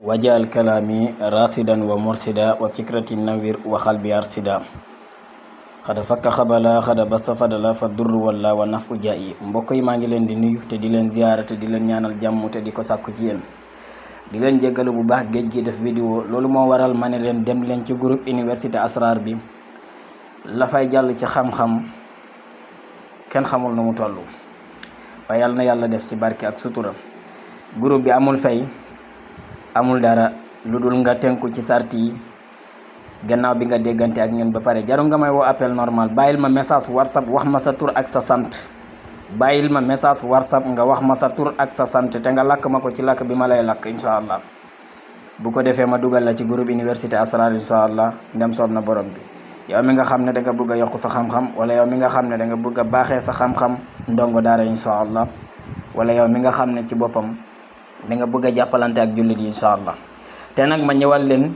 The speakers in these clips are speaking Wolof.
wajal kalami rasidan wa mursida wa fikrati nawir wa xalbi arsida xada fakka xabala xada basa fadala fa durru walla wa naf u jaayi mbokk yi maa ngi leen di nuyu te di leen ziyaara te di leen ñaanal jàmm te di ko sàkku ci yéen di leen jéggalu bu baax géej gi def vidéo loolu moo waral ma ne leen dem leen ci groupe université asrar bi la fay jàll ci xam-xam kenn xamul nu mu toll waaye yàlla na yàlla def ci barke ak sutura groupe bi amul fay amul dara lu dul nga tënku ci sarti yi gannaaw bi nga déggante ak ñun ba pare jaru nga may woo appel normal bàyyil ma message whatsapp wax ma sa tur ak sa sant bàyyil ma message whatsapp nga wax ma sa tur ak sa sant te nga lakk ma ko ci lakk bi ma lay lakk incha allah bu ko defee ma dugal la ci groupe université asrar incha allah ndem soob na borom bi yow mi nga xam ne da nga bëgg a yokk sa xam-xam wala yow mi nga xam ne da nga bëgg a baaxee sa xam-xam ndongo daara incha allah wala yow mi nga xam ne ci boppam da nga bëgg a jàppalante ak jullit yi incha allah te nag ma ñëwal leen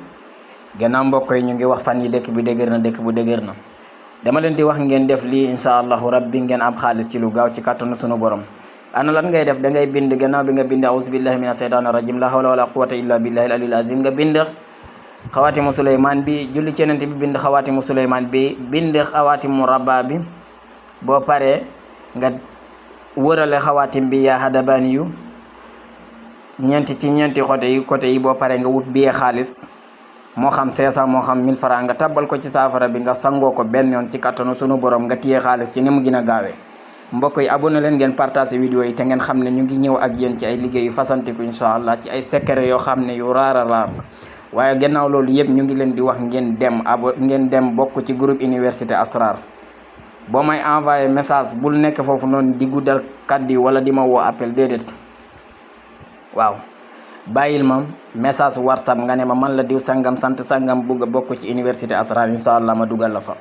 gannaaw mbokk yi ñu ngi wax fan yi dëkk bi dëgër na dëkk bu dëgër na dama leen di wax ngeen def lii incha allahu rabbi ngeen am xaalis ci lu gaaw ci kàttanu sunu borom ana lan ngay def da ngay bind gannaaw bi nga bind auzu billahi mina shaytaani rajim la hawla wala quwwata illa billahi al aliyil azim nga bind xawaatimu suleymaan bi julli ci Yonent bi bind xawaatimu suleymaan bi bind xawaatimu rabba bi boo paree nga wërale xawaatim bi yaa hadabani yu ñeenti côté yi boo paree nga wut biyee xaalis moo xam 500 moo xam 1000 francs nga tabbal ko ci saafara bi nga sangoo ko benn yoon ci kattanu sunu borom nga téye xaalis ci ni mu gën a gaawee mbokk yi abonné leen ngeen partagé vidéo yi te ngeen xam ne ñu ngi ñëw ak yéen ci ay liggéey yu fasantiku incha allah ci ay secret yoo xam ne yu raar la waaye gannaaw loolu yëpp ñu ngi leen di wax ngeen dem bokk ci groupe université asrar boo may envoyé message bul nekk foofu noonu di guddal kàddu wala di ma woo appel déedéet waaw bàyyil ma message whatsapp nga ne ma man la diw sangam sant sangam bugg a bokk ci université asrar incha allah ma dugal la fa